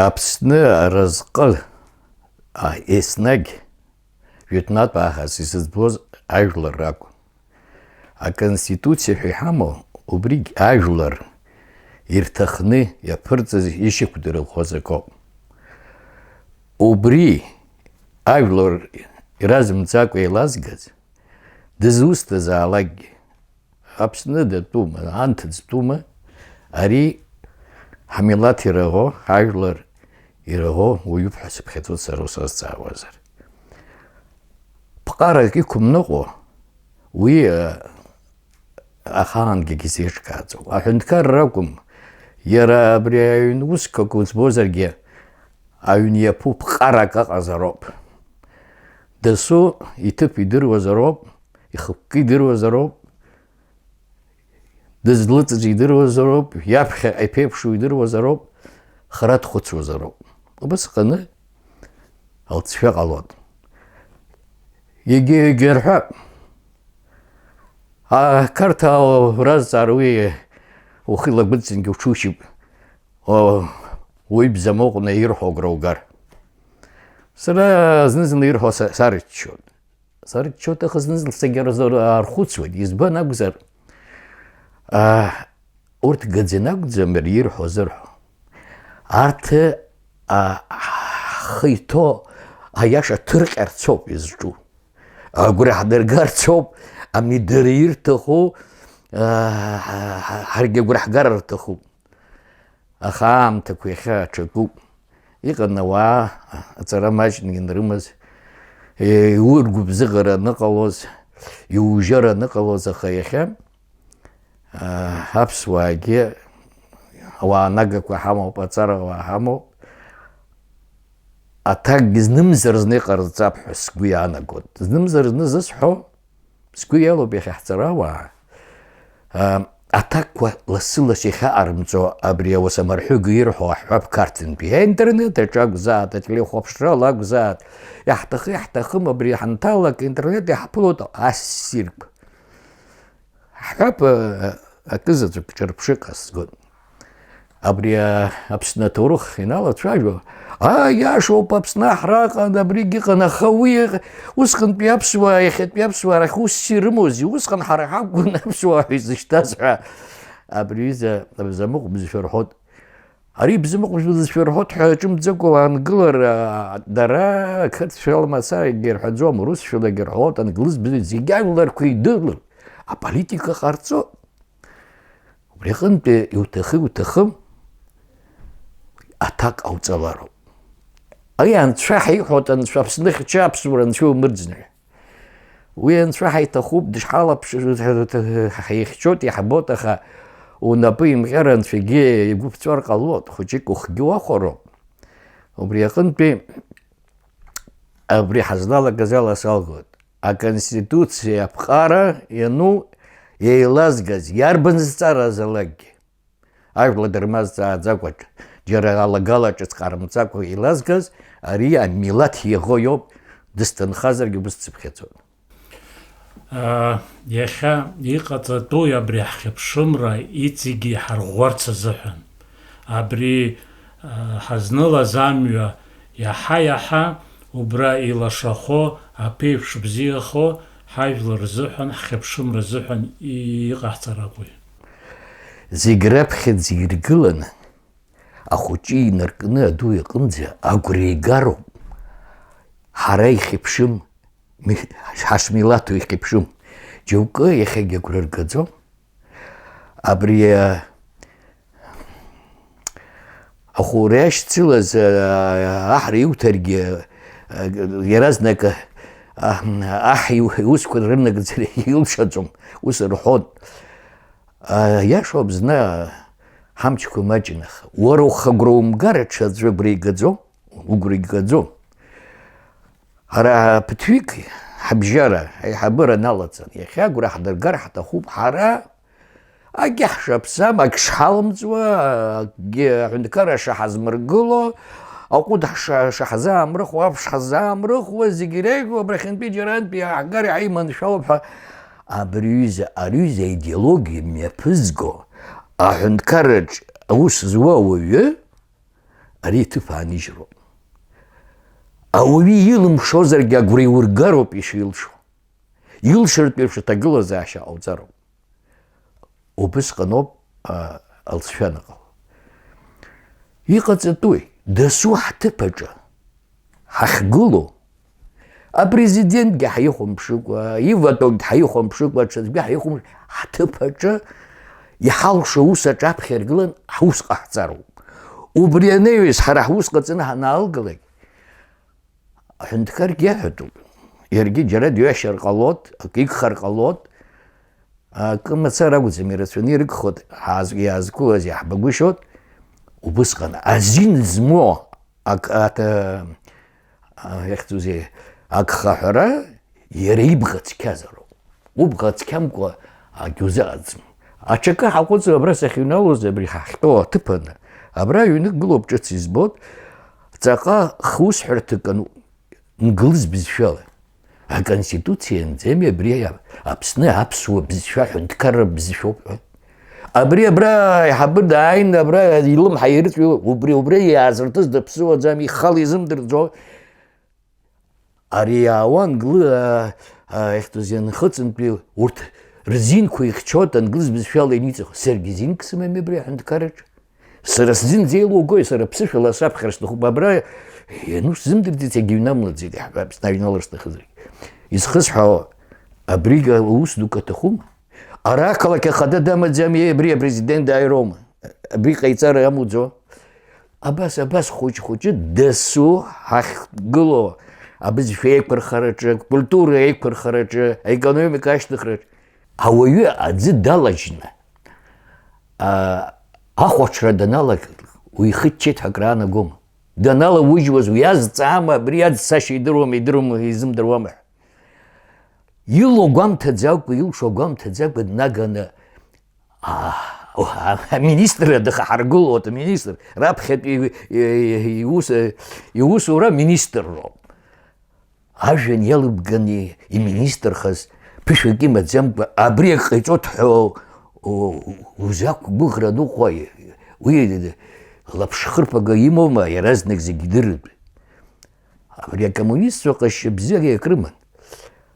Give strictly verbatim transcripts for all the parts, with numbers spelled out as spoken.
Аԥсны аразҟы, а, еснагь жәытәнатә аахыс исыӡбоз ажәлар ракәын. Аконституциа ҳәа иҳамоу убригь ажәлар ирҭахны иаԥырҵаз ишьақәдырӷәӷәаз акоуп. Убри ажәлар иразымҵакәа еилазгаз, дызусҭазаалакгьы, Аԥсны датәума, анҭыҵтәума, ари ҳмилаҭ ираӷоу, ҳажәлар ираӷоу уаҩуп ҳәа сыԥхьаӡоит сара усазҵаауазар. Ԥҟарак иқәымныҟәо, уи, а, ахаангьы изеиҿкааӡом. Аҳәынҭқарра акәым, иара абри аҩн усқәак уӡбозаргьы, аҩн иаԥу ԥҟарак ыҟазароуп. Дасу иҭыԥ идыруазароуп, ихықәкы идыруазароуп, дызлыҵыз идыруазароуп, иаԥхьаҟа иԥеиԥшу идыруазароуп, хара дхәыцуазароуп. Убысҟаны алҵшәа ҟалоит. Егьи-егьи рҳәап, ақарҭаа уразҵаар уи ухы илагәыдҵангьы уҽушьып, о, уи бзамыҟәны ирҳәо агәра угар. Сара зны-зынла ирҳәо са-, сарччоит. Сарччоит, аха зны-зынла сагьарзар-, архәыцуеит. Избан акәзар, а, урҭ гаӡаны акәӡам ирҳәо зырҳәо. Арҭ, а, ҳхы иҭоу аиаша ҭырҟьарц ауп изҿу. Агәра ҳдыргарц ауп, ами дара ирҭаху, а, ҳа-, ҳа-, ҳаргьы агәра ҳгар рҭахуп. Аха аамҭақәа иахьа аҽакуп. Иҟан ауаа, аҵара маҷны ианрымаз, иургәыбзыӷра аныҟалоз, иужьара аныҟалоз, аха иахьа, аа, аԥсуаагьы ауаа нагақәа ҳамоуп, аҵарауаа ҳамоуп. Аҭакгьы знымзар зны иҟарҵап ҳәа сгәы иаанагоит. Знымзар зны зысҳәо, Сгәы иалоуп иахьа ҳҵарауаа, а, аҭакқәа лассы-ласс иахьаҟарымҵо абри ауасамырҳәыга ирҳәо аҳәҳәаб Қарҭынтәи. Аинтернет аҿы акәзааит, ателехәаԥшрала акәзааит, иаҳҭахы-иаҳҭахым абри ҳанҭалак интернет иаҳԥылоит ассирқәа. Ҳҳәап, а, акызаҵәык ҿырԥшык азгоит. Абри, а, Аԥсны аҭоурых иналацәажәо, аа, иашоуп, Аԥсны аҳра ыҟан, абригь ыҟан, аха уи ыҟ-, усҟантәи аԥсуаа, иахьатәи аԥсуаа рахь усс ирымоузеи, усҟан ҳара ҳакәын аԥсуаа ҳәа изышьҭаз ҳәа. Абри аҩыза абзамыҟә бызшәа рҳәоит. Ари бзамыҟә бызшәа рҳәоит ҳәа аҿымӡакәа уаангылар, а, дара ақырҭшәала мацарагьы ирҳәаӡом, урысшәалагьы рҳәоит, англыз бызшәа, зегь ажәларқәа идыруеит, аполитика ҟарҵоит. Убри аҟынтәи иуҭахы-иуҭахым аҭак ҟауҵалароуп. Ари анцәа ҳаиҳәоит, анцәа Аԥсны хьча аԥсуара анцәа иумырӡны ҳәа. Уи анцәа ҳаиҭахуп, дышҳалаԥш-, ҳаихьчоит, иаҳбоит, аха унапы имҟьар анцәагьы игәы ԥҵәар ҟалоит, хәыҷык ухгьы уахәароуп. Убри аҟынтәи абри ҳазлалагаз ала салгоит. Аконституциа аԥҟара иану еилазгаз, иарбан зҵаара азалакгьы, ажәла дырмазҵааӡакәа, џьара алагала ҿыц ҟарымҵакәа еилазгаз, ари амилаҭ иаӷоу иоуп, дысҭынхазаргьы убыс дсыԥхьаӡоит. Иахьа иҟаҵатәуи абри ҳхьыԥшымра иҵегьы иҳарӷәӷәарц азыҳәан. Абри ҳазнылаз амҩа иаҳа-иаҳа убра илашахо, аԥеиԥш бзиахо ҳажәлар рзыҳәан, ҳхьыԥшымра азыҳәан иҟаҳҵар акәу? Зегь раԥхьаӡа иргыланы, ахәыҷы инаркны аду иҟынӡа агәра игароуп. Ҳара ихьыԥшым, ми-, ҳашмилаҭу ихьыԥшым. Џьоукы иахьагьы агәра ргаӡом. Абри, а, ахәура иашьцылаз, а, аҳра иуҭаргьы, а, иаразнак, а, аҳ иу-, иусқәа рынагӡара илшаӡом, ус рҳәон. А, иашоуп, зны ҳамчқәа маҷын, аха уара ухы агәра умгар, аҽаӡәы агәра игаӡом, угәра игаӡом. Ҳара ԥыҭҩык ҳабжьара аиҳабыра налаҵан, иахьа агәра ҳдыргар ҳҭахуп ҳара, акгьы ҳшаԥсам, ак шҳалымҵуа, акгьы аҳәынҭқарра шаҳазмыргыло, аҟәыд ша-, шаҳзаамрыхуа, аԥш ҳаззаамрыхуа, зегь иреиӷьу абрахьынтәи џьарантәи иааҳгар иҳаиманшәалоуп ҳәа, абри аҩыза, ари аҩыза аидеологиа мҩаԥызго аҳәынҭқарраҿ аус зуа ауаҩы, Ари иҭыԥ аанижьроуп. Ауаҩы илымшозаргьы агәра иургароуп ишилшо. Илшартә еиԥш аҭагылазаашьа ҟауҵароуп. Убысҟаноуп, а, алҵшәа аныҟало. Иҟаҵатәуи, дасу ҳҭыԥ аҿы ҳахьгылоу, апрезидентгьы ҳаихәамԥшыкәа, иватәогьы ҳаихәамԥшыкәа, ҽаӡәгьы ҳаихәамԥш-, ҳҭыԥ аҿы иҳалшо аус аҿаԥхьа иргылан ҳус ҟаҳҵароуп. Убри анаҩс ҳара ҳус ҟаҵаны ҳанаалгалак, аҳәынҭқаргьы иаҳәатәуп. Иаргьы џьара дҩашьар ҟалоит, акы игхар ҟалоит. Акы мацара акәӡам, ирацәаны ирыгхоит, ҳааз-, иаазқәылаз иаҳбагәышьоит. Убысҟан азин змоу ак-, ат-, а, иахьӡузеи, агхаҳәара иара ибӷа цқьазароуп. Убӷа цқьамкәа акгьы узыҟаҵом. Аҽакы ҳаҟәыҵып, абра сахьыҩналоз, абри ҳахьтәоу аҭыԥаны, абра аҩны гылоуп ҿыц избоит, ҵаҟа хусҳәарҭак ану-, Нглыз бызшәала. Аконституциа ианӡами абри Аԥсны аԥсуа бызшәа, аҳәынҭқарра бызшәоуп ҳәа? Абри абра аиҳабы дааины абра илымҳа ирыҵҩуа, убри, убри иаазыртыз даԥсыуаӡами, ихала изымдырӡо? Ари иаауа англы, а, а, ихьӡузеи, нхыҵынтәи урҭ рзинқәа ихьчоит англыз бызшәала иниҵахо. Саргьы зинк сымами абри аҳәынҭқарраҿы. Сара сзин зеилоугои, сара ԥсышәала саԥхьар сҭахуп, абра иану сзымдырӡеит, егьыҩнамлаӡеит, иаҳҳәап, снаҩналар сҭахызаргьы. Изхысҳәаауа, абригь аус дук аҭахума? Ара ақалақь ахада дамаӡами, абри апрезидент дааироума? Абри ҟаиҵара амуӡо? Абас, абас хәыҷ-хәыҷы дасу ҳахьгылоу абызшәа еиқәырхараҿы, акультура еиқәырхараҿы, аекономика ашьҭыхраҿы. Ауаҩы аӡы далажьны, а, ахәаҽра даналак, уихыччеит ҳәа акраанагома? Даналаужьуаз уи азҵаама, абри иаццашьа идыруама, идыруама, изымдыруама ҳәа? Илоу гәамҭаӡакәа, илшо гәамҭаӡакәа днаганы, а, о, а, аминистр дыхаҳаргылоит, аминистр, раԥхьатәи и-, и-, иус-, иусура министр роуп. Ажәҩан иалыбганы иминистрхаз ԥышәак имаӡамкәа, абри ак ҟаиҵоит ҳәа у-, узақәгәыӷра ныҟәа, уи лаԥшхырԥага имоума, иаразнак зегь идырыртә. Абри акоммунистцәа ҟазшьа бзиак рыман.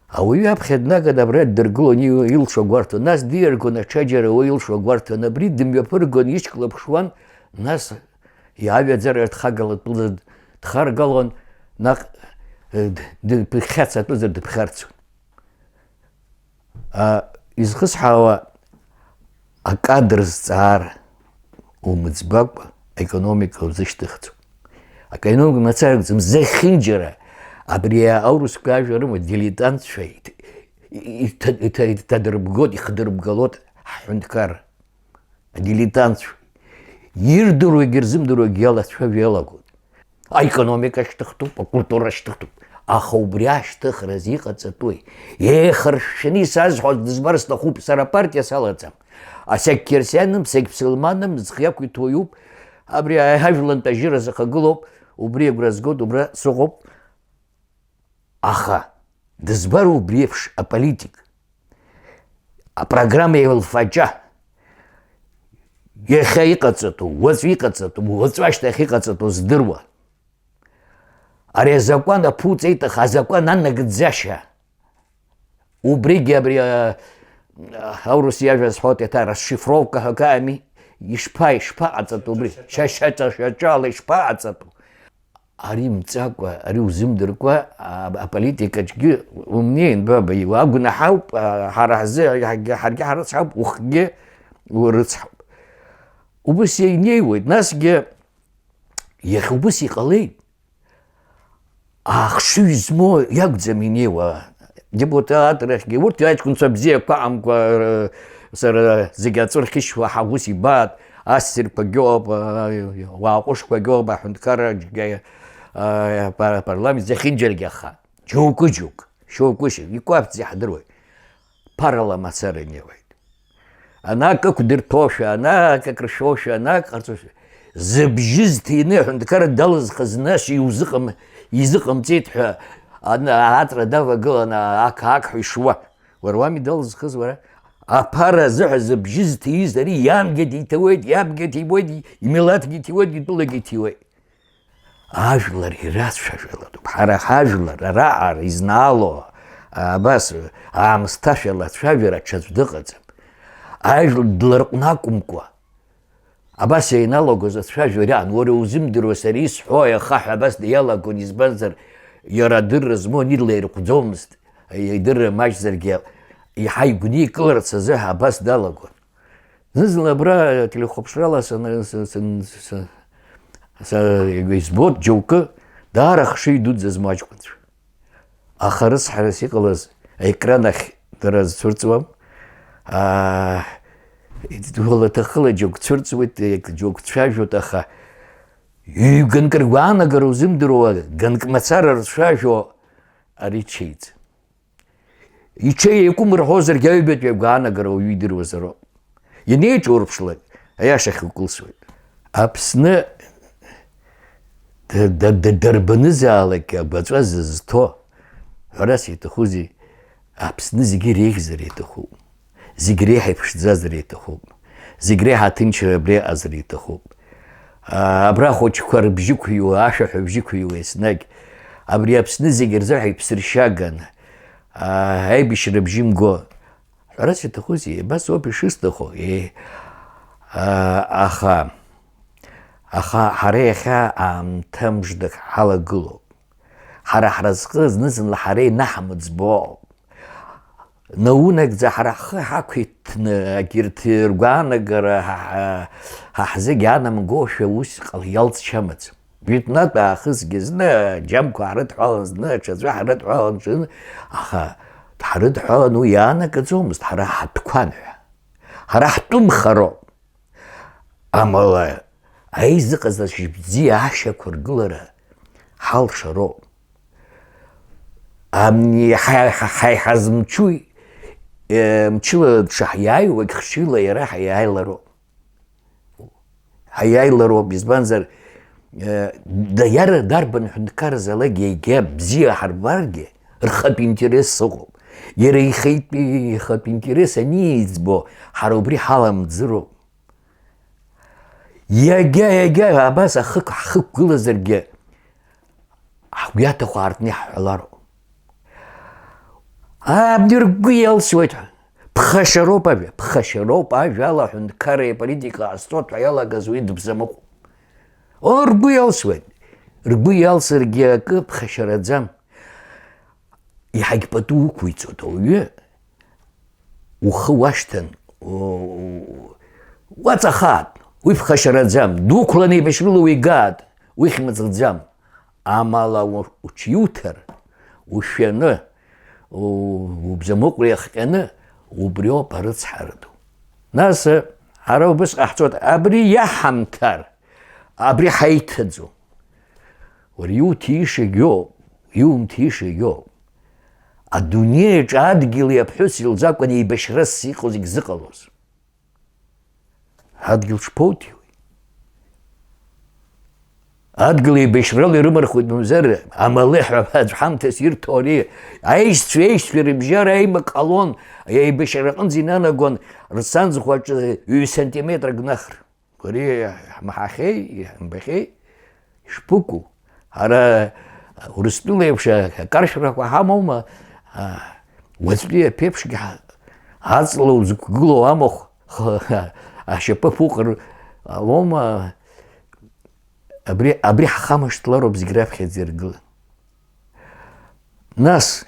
Ауаҩы аԥхьа днаганы абра ддыргылон, и-, илшо гәарҭо, нас диаргон аҽаџьара уи илшо гәарҭон, абри дымҩаԥыргон, ишьклаԥшуан, нас Иааҩаӡара дхагала атәылаз дхаргалон, наҟ, д-, дыԥхьац атәызар дыԥхьарцон. А, изхысҳәаауа, акадр зҵаара умыӡбакәа, аекономика узышьҭыхӡом. Аекономика мацаракӡам, зехьынџьара абри аурысқәа ажәа рымоуп, дилетантцәа иҭ-, иҭа-, иҭа-, иҭадырбгоит, ихдырбгалоит ҳҳәынҭқарра. Адилетантцәа, ирдыруагьы ирзымдыруагьы иалацәажәо иалагоит. Аекономика шьҭыхтәуп, акультура шьҭыхтәуп. Аха убри ашьҭыхраз иҟаҵатәуи? Еихаршәшәаны исазҳәоз дызбар сҭахуп, сара апартиа салаӡам. Асекь қьырсианым, секь ԥсылманым, зхы иақәиҭу уаҩуп. Абри ажәлантә ажьыра сахагылоуп, убри агәра згоит, убра сыҟоуп. Аха дызбару убри еиԥш аполитик? Апрограмма еилфаҷа, иахьа иҟаҵатәу, уаҵәы иҟаҵатәу, уаҵәы ашьҭахь иҟаҵатәу здыруа. Ари азакәан аԥуҵеит, аха азакәан анагӡашьа. Убригьы абри, а, аурыс иажәа сҳәоит, еиҭа расшифровка ҳәа акы ами, ишԥа-, ишԥаҟаҵатәу убри? Шьа-, шьаҿа-, шьаҿала ишԥаҟаҵатәу? Ари мҵакәа, ари узымдыркәа, а-, аполитикаҿгьы умнеин, баба, иуа агәнаҳауп, а, ҳара ҳзы, ҳаргьы, ҳаргьы ҳарыцҳауп, ухгьы урыцҳауп. Убыс инеиуеит, насгьы иахьа убыс иҟалеит. Ахшыҩ змоу иакәӡам инеиуа. Адепутатрахьгьы, урҭ аҷкәынцәа бзиақәа амкәа, р-, сара зегь аҵәы рхьышьуа ҳаус ибаат, ассирқәагьоуп, а, уааҟәышқәагьоуп, аҳәынҭқарраҿгьы, а, апар-, апарламент зехьынџьаргьы аха. Џьоукы-џьоук, шьоукы-шьоук, икәаԥӡа иаҳдыруеит. Ԥарала мацара инеиуеит. Ана акы ықәдырҭәошәа, ана акы акрышәошәа, ана акы ҟарҵошәа. Зыбжьы зҭины аҳәынҭқарра далызхыз нас иузыҟам-, изыҟамҵеит ҳәа ана-, аҵра давагыланы ак-, ак ҳәа ишуа. Уара уами далызхыз, уара? Аԥара азыҳәа зыбжьы зҭиз ари иангьы диҭауеит, иабгьы ҭиуеит, имилаҭгьы ҭиуеит, итәылагьы ҭиуеит. Ажәлар ирацәажәалатәуп. Ҳара ҳажәлар араҟа изнаало, абас, аамсҭашәала ацәажәара аҽаӡә дыҟаӡам. Ажәлар дларҟәны акәымкәа, абас ианалагоз ацәажәара иаан, уара узымдыруа сара исҳәо, ахаҳә абас иалагон, избанзар, иара адырра змоу ани длаирҟәӡомызт, идырра маҷзаргьы, иаҳа игәникыларц азы абас далагон. Зны-зынла абра ателехәаԥшрала саны, с-, с-, с-, с-, избоит џьоукы даара ахшыҩ дуӡӡа змоу аҷкәынцәа. Аха рыцҳарас иҟалаз аекран ахь дара зцәырҵуам. Аа, ҳәылаҭахыла џьоук цәырҵуеит, џьоук цәажәоит, аха ҩ-ганк ргәаанагара узымдыруа, ганк мацара рцәажәо ари ҽеиӡам. Иҽы еиқәымырҳәозаргьы аҩбатәи агәаанагара уаҩы идыруазароуп. Ианеиҿурԥшлак, аиашахь укылсуеит. Аԥсны д-, д-, д-, дарбанызаалак агәаҵәа зызҭо, ҳәарас иаҭахузеи, Аԥсны зегьы реиӷьзар иаҭахуп, зегь реиҳа иԥшӡазар иаҭахуп, зегь реиҳа аҭынчра абри аҟазар иаҭахуп. А, абра ахәыҷқәа рыбжьы қәыҩуа, ашәаҳәа бжьы қәыҩуа еснагь, абри Аԥсны зегь рзыҳәа иԥсыршьаган, аа, аибашьра бжьы мго. Ҳәарас иаҭахузеи, абас ауп ишысҭаху, еи, аа, аха, аха ҳара иахьа аамҭа мыждак ҳалагылоуп. Ҳара ҳразҟы зны-зынла ҳара инаҳмыӡбо. Наунагӡа ҳара ҳхы ҳақәиҭны, егьырҭ ргәаанагара ҳа, ҳа, ҳа ҳзегь анамгошәа ус иҟала-, иалҵшьа амаӡам. Жәытәнатә аахысгьы зны аџьамқәа ҳрыдҳәалан, зны аҽаӡәы ҳрыдҳәалан, зны, аха ҳрыдҳәалан уи иаанагаӡомызт, ҳара ҳатәқәан ҳәа. Ҳара ҳтәымхароуп. Амала, аизыҟазаашьа бзиа ашьақәыргылара ҳалшароуп. Амни ҳа-, ҳа-, ҳа-, ҳазмчуи, е, мчыла дшаҳиааиуагь хшыҩла иара ҳаиааилароуп. Ҳаиааилароуп, избанзар, э, даиара дарбан ҳәынҭқарразаалак егьа бзиа ҳарбаргьы, рхатә интерес ыҟоуп. Иара ихеитәи ихатә интерес аниеиҵбо, ҳара убри ҳаламӡыроуп. Иагьа, иагьа абас ахы-, ҳхықәгылазаргьы, ҳгәы иаҭаху аартны иаҳҳәалароуп. Абни ргәы иалсуеит ҳәа. Ԥхашьароуп ажәа, ԥхашьароуп ажәа ала аҳәынҭқарреи аполитика ҟазҵоит ҳәа иалагаз уи дыбзамыҟәуп. О, ргәы иалсуеит. Ргәы иалсыргьы акы ԥхашьараӡам. Иаҳагь пату уқәиҵоит ауаҩы, ухы уашьҭан, у-, у-, уаҵахааит, уи ԥхашьараӡам, дуқәлан еибашьрыла уигааит, уи хьмыӡӷӡам. Амала у-, уҽиуҭар, ушәаны, у-, убзамыҟәра иахҟьаны, убриоуп арыцҳара ду. Нас, ара убыс ҟаҳҵоит, абри иаҳамҭар, абри ҳаиҭаӡом. Уара иуҭиша егьоуп, иумҭиша егьоуп. Адунеи аҿы адгьыли аԥҳәыси лзы акәын еибашьрас иҟоу зегь зыҟалоз. Адгьыл шԥоуҭиуеи? Адгьыл еибашьрала ирымархуеит, мамзар, амалеҳәа аӡә ҳамҭас ирҭо ари, аишьцәеи аишьцәеи рыбжьара аимак ҟалон, еибашьра аҟынӡа инанагон рцанӡ хәаҿы ҩ-сантиметрак нахра. Ари ҳмаҳахьеи, иҳамбахьеи, ишԥыкәу? Ара Урыстәыла еиԥш акаршәрақәа ҳамоума? А, уаҵәтәи аԥеиԥшгьы ҳа-, аҵла узықәгылоу амахә х-, ашьапы ԥуҟар ҟалома? Абри, абри ҳхамышҭлароуп зегь раԥхьаӡа иргылан. Нас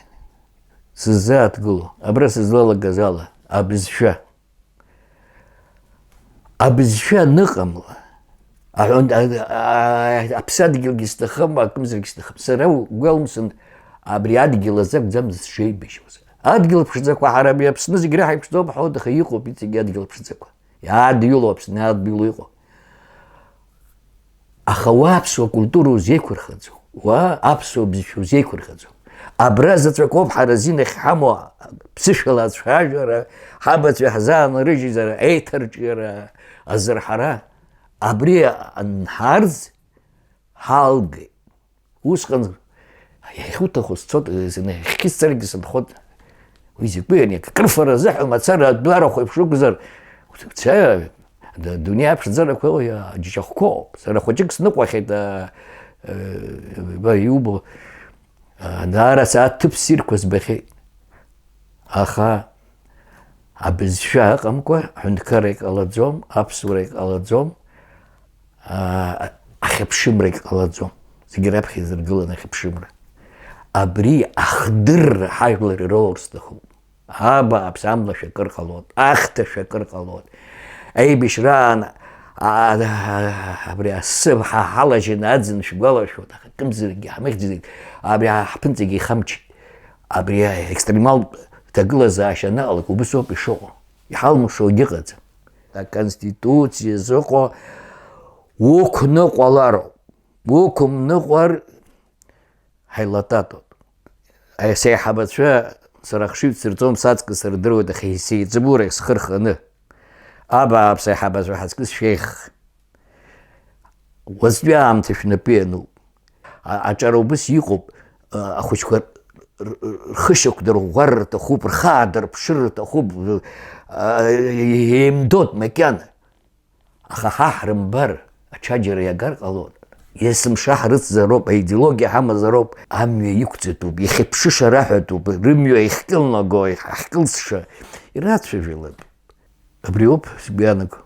сыззааҭгыло, абра сызлалагаз ала, абызшәа. Абызшәа аныҟамла, аҳәон-, а-, а-, аԥсадгьылгьы сҭахым, акымзаргьы сҭахым. Сара угәалымсын, абри адгьыл азы акәӡам сшеибашьуаз. Адгьыл ԥшӡақәа ҳара абри Аԥсны зегь реиҳа иԥшӡоуп ҳҳәоит, аха иҟоуп иҵегьы адгьыл ԥшӡақәа. Иаадыҩыло Аԥсны, иаадыҩыло иҟоу. Аха уа аԥсуа культура узеиқәырхаӡом, уа аԥсуа бызшәа узеиқәырхаӡом. Абра заҵәык ауп ҳара азин ахьҳамоу ԥсышәала ацәажәара, ҳабацәа иаҳзаанарыжьыз аиҭарҿиара, азырҳара. Абри анҳарӡ ҳалгеит. Усҟан иахьуҭаху сцот, зны иахьхьысҵаргьы сынхот. Уи закәи ани, акрыфара азыҳәа мацара адәы арахә еиԥш рықәзар, уца, д-, дунеи аԥшӡарақәа уи аџьаҟәқәоуп. Сара хәыҷык сныҟәахьеит, а, Ба иубо, даара сааҭ ҭыԥ ссирқәа збахьеит. Аха абызшәа ыҟамкәа ҳәынҭқарра иҟалаӡом, аԥсуара иҟалаӡом, ахьыԥшымра иҟалаӡом. Зегьы раԥхьа изыргыланы ахьыԥшымра. Абри ахдырра ҳажәлар ироур сҭахуп. Абааԥс, амла шәакыр ҟалоит, ахьҭа шәакыр ҟалоит. Аибашьраан абри асы ҳа ҳалажьын аӡын шәгәалашәоит, аха акымзаракгьы ҳмыхьӡеит, абри ҳԥынҵагьы ихамчит. Абри аекстремалтә ҭагылазаашьа анаҟалак убыс ауп ишыҟоу. Иҳалмшо егьыҟаӡам. Аконституциа зыҟоу уқәныҟәалароуп. Уқәымныҟәар, ҳаилататоуп. Сеиҳабацәа, сара ахшыҩ дсырҵом, саҵкыс рдыруеит, аха исеиҵбура схы рханы. Абааԥс, аиҳабацәа, ҳаҵкыс шәеиӷьх. Уаҵәтәи аамҭа шәнапы иануп. Аҿара убыс иҟоуп, ахәыҷқәа рхышьақәдырӷәӷәар рҭахуп, рхы аадырԥшыр рҭахуп, еимдоит макьана. Аха ҳа ҳрымбар, ачаџьара иагар ҟалоит. Есымша ҳрыцзароуп, аидеологиа ҳамазароуп, амҩа иқәҵатәуп, иахьыԥшыша раҳәатәуп, рымҩа иахькылнаго, иахькылсша ирацәажәалатәуп. Абри ауп сгәы иаанагоу.